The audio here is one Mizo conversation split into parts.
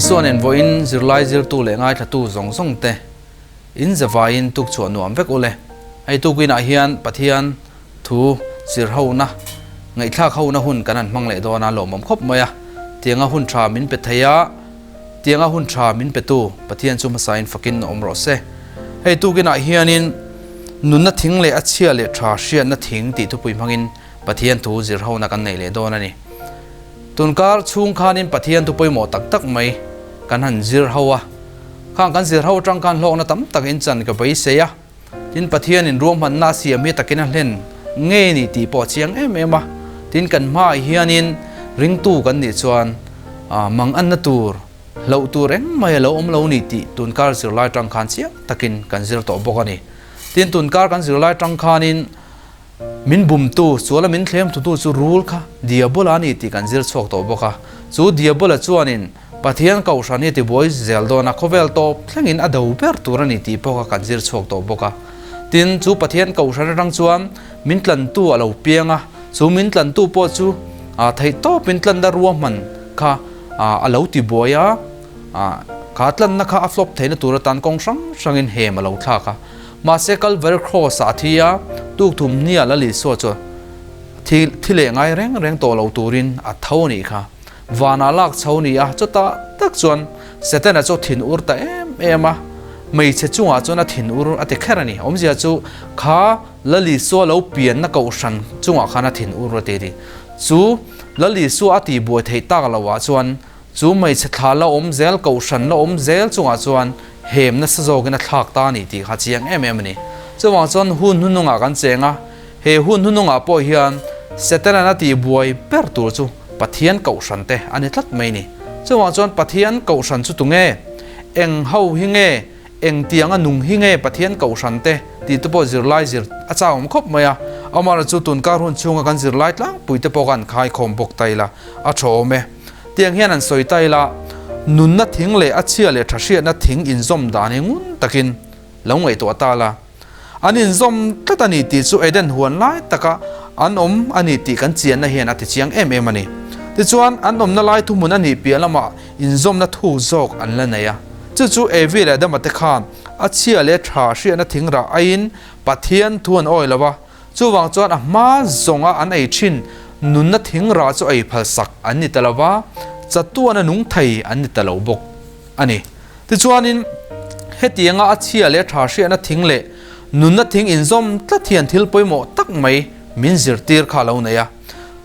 Isua nen vawiin zirlai zirtu leh ngaithlatu zawng zawng te in zavaiin tuk chhuah nuam vek ule. Hei tukinah hian Pathian thu zir hona, ngaihthlak hona hun kan han hmang leh dawn a, lawmawm khawp mai a. Tianga hun tha min pe thei a, tianga hun tha min petu Pathian chu hmasain fakin awm rawh se. Hei tukinah hianin nunna thing leh a chhia leh tha hriatna thing tih thupui hmangin Pathian thu zir hona kan nei leh dawn a ni. Tunkar chhung khanin Pathian thu pawimawh tak tak mai kan han zir ho a, khang kan zir ho atang khan hlawkna tam tak inchan ka beisei a, tin Pathianin ruahmanna a siam hi takin a hlen ngei ni tih pawh a chiang em em a, tin kan hmaah hianin ringtu kan nih chuan manganna tur, hlauh tur engmah a lo awm lo ni tih tunkar zirlai atang khan chiang takin kan zir tawh bawk a ni. Tin tunkar kan zirlai atang khanin Min bumtu, suala min thlem thutu chu rul kha Diabola a ni tih kan zir chhuak tawh bawk a. Chu Diabola chuanin Pathian Kohhran hi a tibuai zel dawn a, khawvel tawp thlengin a do ber tur a ni tih pawh kha kan zir chhuak tawh bawk a. Tin, chu Pathian Kohhran atang chuan min tlantu a lo piang a, chu min tlantu pawh chu theihtawpin tlanna ruahman kha a lo tibuai a, kha tlanna kha a flop theihna tur atan kawng hrang hrangin hem a lo thlak a. Mahse Kalvari Cross ah a thi a, tuk thum hniah Lal Isua chu thi thi leh ngai reng reng tawh lo turin a tho a nih kha. Vanah lak chho ni a, chutah tak chuan Setana chu thin ur ta em em a, hmeichhe chungah chuan a thin ur a ti kher a ni. Awmzia chu kha Lal Isua lo pianna kohhran chungah khan a thin ur a ti a ni. Chu Lal Isua a tihbuai theih tak loh ah chuan Chu hmeichhe thla la awm zel, kohhran la awm zel chungah chuan hem nasa zawkin a thlak ta a ni tih kha chiang em em a ni. Chuvang chuan hun hnunungah kan cheng a, he hun hnunungah pawh hian Setanan a tihbuai ber tur chu Pathian kohhran te a ni tlat mai a ni. Chuvang chuan Pathian kohhran chu tunge? Eng ho hi nge? Eng tianga nung hi nge Pathian kohhran te tih te pawh zirlai zir a chak awm khawp mai a, amaherawhchu chu tunkar hun chhunga kan zirlai tlangpui te pawh khan khaikhawm bawk ta ila a tha awm e. Tiang hian an sawi ta ila, nunna thing leh a chhia leh tha hriatna thing inzawm dan hi ngun takin lo ngaihtuah ta la. An inzawm tlat a ni tih chu Eden huan lai taka an awm a ni tih kan chianna hian a tichiang em em a ni. Tichuan, an awmna lai thuhmun a nih piah lamah inzawmna thuk zawk an la nei a. Chu chu Evi leh Adama te khan a chhia leh tha hriatna thingrah aiin Pathian thu an awi lo a, chuvang chuan a hma zawnga an ei thin nunna thingrah chu ei phalsak an ni ta lo va, chatuana nung thei an ni ta lo bawk a ni. Tichuanin, hetianga a chhia leh tha hriatna thing leh nunna thing inzawm tlat hian thil pawimawh tak mai min zirtir kha a lo nei a.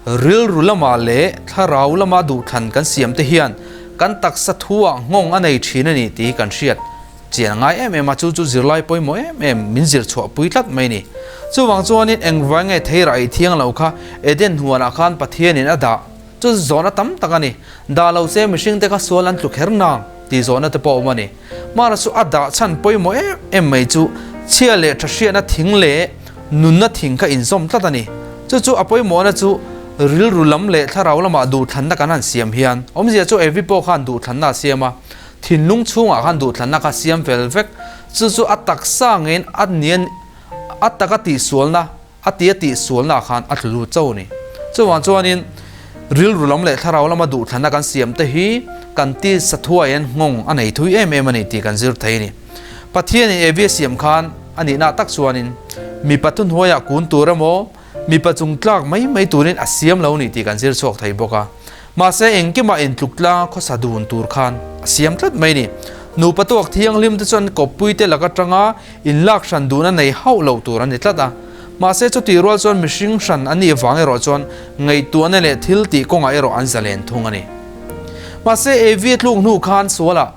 Rilru lamah leh thlarau lama duhthlan kan siam te hian kan taksa thuah nghawng a nei thin a ni tih hi kan hriat chian a ngai em em a, chu chu zirlai pawimawh em em min zir chhuah pui tlat mai a ni. Chuvang chuanin engvai nge theirah ei thiang lo kha Eden huanah khan Pathianin a dah Chu zawhna tam tak a ni. Dah lo se mihring te kha sual an tlu kher nang tih zawhna te pawh a awm a ni. Mara chu a dah chhan pawimawh em em mai chu chhia leh tha hriatna thing leh nunna thing kha inzawm tlat a ni. Chu chu a pawimawhna chu rilru lam leh thlarau lamah duhthlanna kan han siam hian awmzia chu Evi pawh khan duhthlanna a siam a, thinlung chhungah khan duhthlanna kha siam fel vek. Chu chu a taksa ngeiin a nian a taka tihsualna A ti a tih sualnaah khan a tlu lut chauh a ni. Chuvang chuanin rilru lam leh thlarau lama duhthlanna kan siam te hi kan ti sathuai hian nghawng a nei thui em em a ni tih kan zir thei a ni. Pathianin Evi a siam khan a nihna tak chuanin mipa thuhnuaiah kun tur emaw mipa chung tlak mai mai turin a siam lo a ni tih kan zir chhuak thei bawk a. Mahse engkimah intluk tlanga khawsa dun tur khan a siam tlat mai a ni. Nupa tuak thianghlim te chuan kawppui te lak atanga Inlak hran duhna nei hauh lo tur a ni tlat a. Mahse chutih rual chuan mihring hran an nih vang erawh chuan ngaihtuahna leh thil tih kawngah erawh an zalen thung a ni. Mahse Evi a tluk hnu khan sualah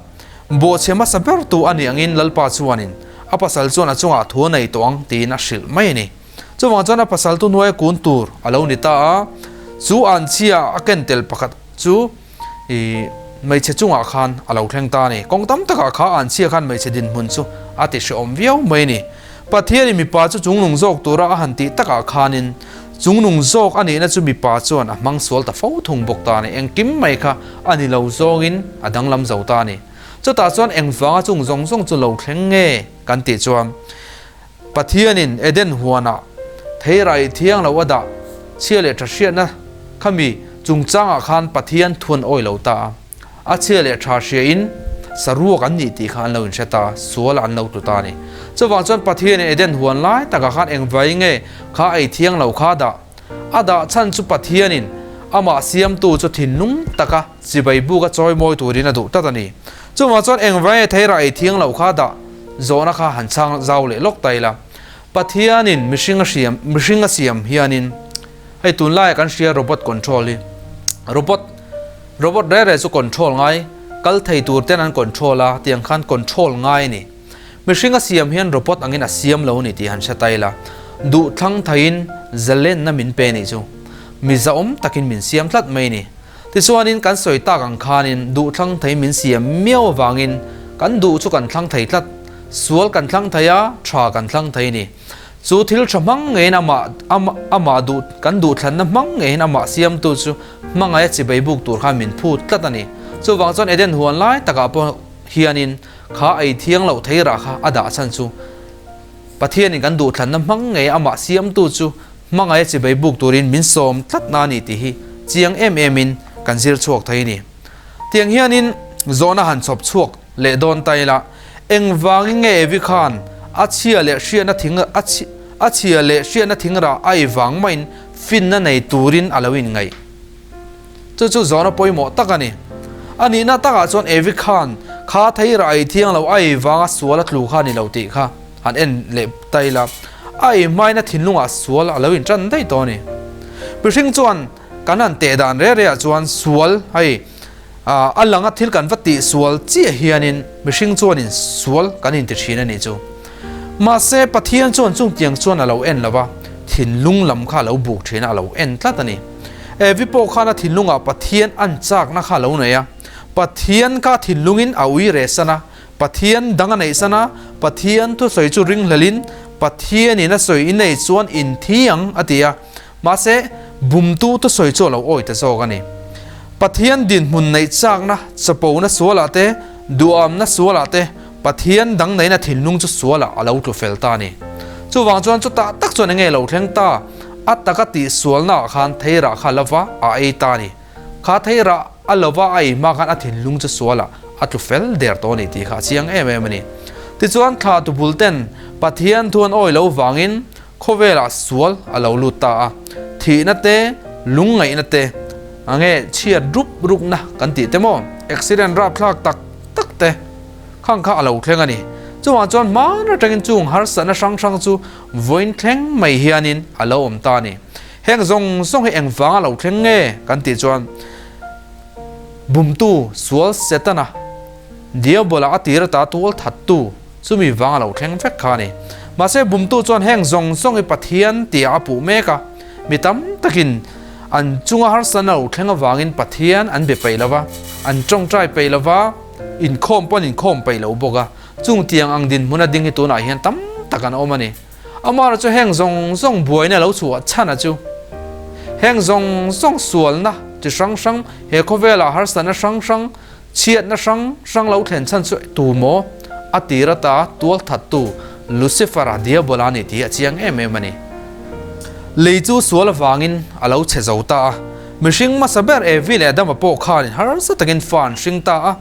bawhchhe hmasa ber tu a nih angin Lalpa chuanin a pasal chuan a chungah thu a nei tawh ang tiin a hrilh mai a ni. Chuvang chuan a pasal tu hnuaia kun tur a lo ni ta a, chu anchhia a ken tel pakhat chu I hmeichhe chungah khan a lo thleng ta a ni. Kawng tam takah kha anchhia khan hmeichhe dinhmun chu a ti hrehawm viau mai a ni. Pathianin mipa chu chungnung zawk tura a han tih takah khanin chungnung zawk a nihna chu mipa chuan a hmang sual ta fo thung bawk ta a ni. Engkim mai kha a ni lo zawngin a danglam zo ta a ni. Chutah chuan engvanga chung zawng zawng chu lo thleng nge kan tih chuan Pathianin Eden huanah theirai thiang lo a dah chhia leh tha hriatna khami chungchangah khan Pathian thuan awi lo ta a. A chhia leh tha hriain saruak an nih tih kha an lo inhre ta, sualah an lo tlu ta a ni. Chuvang chuan Pathianin Eden huan lai takah khan engvai nge kha ei thiang lo kha dah? A dah chhan chu Pathianin amah siamtu chu thinlung taka chibai buka chawi mawi turin a duh tlat a ni. Chuvang chuan engvai nge theirah ei thiang lo kha dah zawhna kha han chhang zau leh lawk ta ila. Pathianin mihring a hriam mihring a siam hianin hei tunlaiah kan hria robot control hi robot robot reh reh chu control ngai kal thei tur ten an control a tiang khan control ngai a ni. Mihring a siam hian robot angin a siam lo a ni tih han hre ta ila duh thlang theiin zalenna min pe nih chu mi zahawm takin min siam tlat mai a ni. Tichuanin kan sawi tak ang khanin duh thlang thei min siam miau avangin kan duh chu kan thlang thei tlat. Sual kan thlang thei a, tha kan thlang thei a ni. Chu thil tha hmang ngeiin amah amah duh kan duh thlanna hmang ngeiin amah siamtu chu hmangaih a chibei buk tur khan min phut tlat a ni. Chuvang chuan Eden huan lai takah pawh hianin kha ei thiang loh thei rah kha a dah chhan chu Pathianin kan duh thlanna hmang ngei amah siamtu chu hmangaih a chibei buk turin min sawm tlat na a ni tih hi chiang em emin kan zir chhuak thei a ni. Tiang hianin zawhna han chhawp chhuak leh dawn ta ila, engvangin nge Evi khan a chhia leh hriatna thing a chhia leh hriatna thing rah a ei vang maiin finna nei turin a lo inngaih? Chu chu zawhna pawimawh tak a ni. A nihna takah chuan Evi khan kha thei rah ei thiang lo a ei vanga sual a tlu kha a ni lo tih kha han en leh ta ila, a ei hmain a thinlungah sual a lo inṭan daih tawh a ni. Mihring chuan kan han teh dan reh rehah chuan sual hei A langa thil kan va tih sual chiah hianin mihring chuanin sual kan inti thin a nih chu. Mahse, Pathian chuan chungtiang chuan a lo en lo va, thinlung lam kha a lo buk thin a, a lo en tlat a ni. Evi pawh khan a thinlungah Pathian an chakna kha a lo nei a, Pathian kha thinlungin a ui reh san a, Pathian dang a neih san a, Pathian thusawi chu ringhlelin Pathianin a sawi i nei chuan inthi ang a ti a. Mahse, bumtu thusawi chu a lo awi ta zawk a ni. Pathian dinhmun neih chakna, chapona sualah te, duhamna sualah te, Pathian dang neihna thinlung chu sualah a lo tlu fel ta a ni. Chuvang chuan chutah tak chuan enge lo thleng ta? A taka tih sualnaah khan theirah kha lova a ei ta a ni. Kha theirah a lova a ei hma khan a thinlung chu sualah a tlu fel der tawh a ni tih kha a chiang em em a ni. Tichuan, thla tubul ten Pathian thu an awi lo vangin, Khawvelah sual a lo lut ta a, thihna te, lungngaihna te, a nge chhiat rup rupna kan tih te maw, accident rapthlak tak tak te khang kha a lo thleng a ni. Chuvang chuan hman atangin chung harsatna hrang hrang chu vawiin thleng mai hianin a lo awm ta a ni. Heng zawng zawng hi engvang a lo thleng nge kan tih chuan bumtu sual Setana, Diabola a tir ata tual thattu, Chumi vang a lo thleng vek kha a ni. Mahse bumtu chuan heng zawng zawng hi Pathian tia a puh mek a, mi tam takin an chunga harsa na lo thleng avangin Pathian an be peih lo va, an tawngtai peih lo va, inkhawm pawh an inkhawm peih lo bawk a. Chung tiang ang dinhmun a ding hi tunah hian tam tak an awm a ni. Amaherawhchu heng zawng zawng buaina lo chhuah chhan a chu. Heng zawng zawng sualna chi hrang hrang, he khawvelah harsatna hrang hrang, Chhiatna hrang hrang lo thlen chhan chu tu maw? A tir ata tual thattu Lucifer-a Diabola a ni tih hi a chiang em em a ni. Lei chu sual avangin a lo chhe zo ta a. Mihring hmasa ber Evi leh Adama pawh khanin harsa takin fa an hring ta a.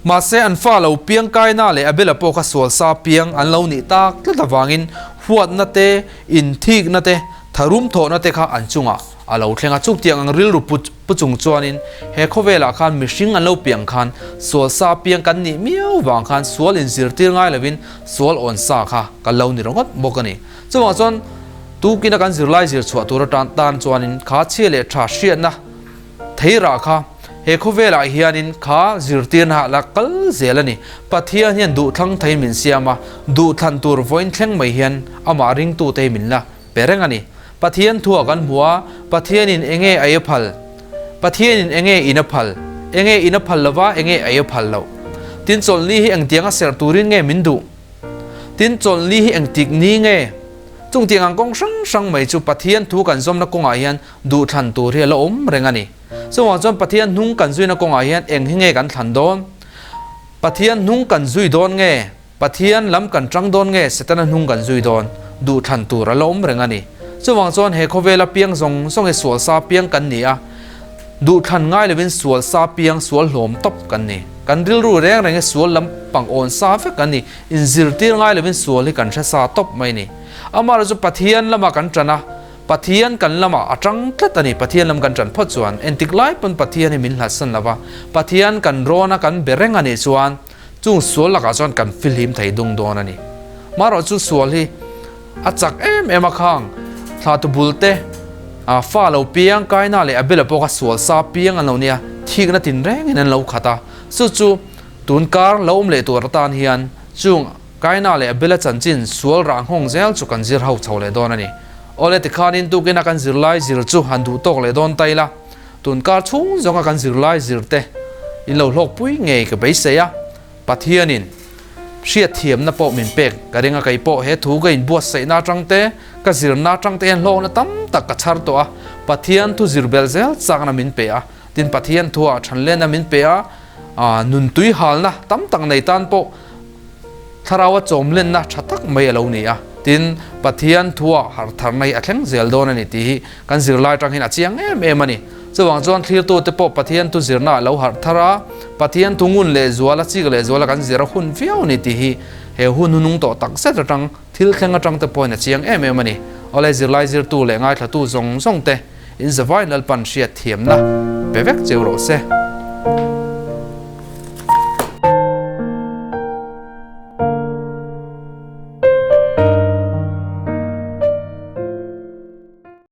Mahse an fa lo piang Kaina leh Abela pawh kha sual sa piang an lo nih tak tlat avangin huatna te, inthikna te, tharum thawhna te kha an chungah a lo thleng a. Chutiang ang rilru put Pu chung chuanin he khawvelah khan mihring an lo piang khan sual sa piang kan nih miau vang khan sual inzirtir ngai lovin sual awn sa kha kan lo ni ringawt bawk a ni. Chuvang chuan tukina kan zirlai zir chhuah tur atan tan chuanin kha chhia leh tha hriatna theirah kha he khawvelah hianin kha zirtirna la kal zel a ni. Pathian hian duhthlang thei min siam a, duhthlan tur vawiin thleng mai hian amah ringtute hi min la Pe reng a ni. Pathian thua kan hmu a, Pathianin enge ei a phal? Pathianin enge in a phal? Enge in a phal lova, enge ei a phal loh? Tin chawlhni hi engtianga serh turin nge min duh? Tin chawlhni hi engtik ni nge? Chungtiang ang kawng hrang hrang mai chu Pathian thu kan zawmna kawngah hian duhthlan tur hi a la awm reng a ni. Chuvang chuan Pathian hnung kan zuina kawngah hian eng hi nge kan thlan dawn? Pathian hnung kan zui dawn nge? Pathian lam kan ṭang dawn nge Setana hnung kan zui dawn? Duhthlan tur a la awm reng a ni. Chuvang chuan he khawvela piang zawng zawng hi sual sa piang kan ni a. Duhthlan ngai lovin sual sa piang sual hlawm tawp kan ni. Kan rilru reng reng hi sual lam pang awn sa vek kan ni. Inzirtir ngai lovin sual hi kan hre sa tawp mai ni. Amaherawhchu Pathian lama kan tan a, Pathian kan lamah a tang tlat a ni. Pathian lam kan tan phawt chuan entik lai pawn Pathian hi min hlatsan lo va, Pathian kan rawn a kan be reng a nih chuan chung sual lakah chuan kan fihlim thei dung dawn a ni. Marawhchu sual hi A chak em em a khang thlatu bul te a fa lo piang Kaina leh Abela pawh kha sual sa piang an lo nia, thikna tin rengin an lo khat a. Chu chu tun kar lo awm leh tur atan hian chung Kaina leh Abela chanchin sual rah nghawng zel chu kan zir ho chho leh dawn a ni. Awle tikhanin tukina kan zirlai zir chu han duh tawk leh dawn ta ila, tun kar chhung zawnga kan zirlai zir te in lo hlawkpui ngei ka beisei a, Pathianin hriatthiamna pawh min pek ka ring a, kei pawh he thu ka inbuatsaihna atang te, ka zirna atang te hian hlawkna tam tak ka chhar tawh a, Pathian thu zir bel zel chakna min pe a, tin Pathian thuah thanlenna min pe a, nun tui halna tam tak nei tan pawh Thlaraua chawmlenna tha tak mai a lo ni a, tin Pathian thuah harh tharna hi a thleng zel dawn a ni tih hi kan zirlai atang hian a chiang em em a ni. Chuvang chuan thlirtute pawh Pathian thu zirnaah lo harh thar a, Pathian thu ngun leh zual a, chik leh zual a kan zir a hun viau a ni tih hi he hun hunung tawh tak zet atang thil thleng atang te pawhin a chiang em em a ni. Awle zirlai zirtu leh ngaithlatu zawng zawng te in zavai Lalpan hriat thiamna pe vek cheu rawh se.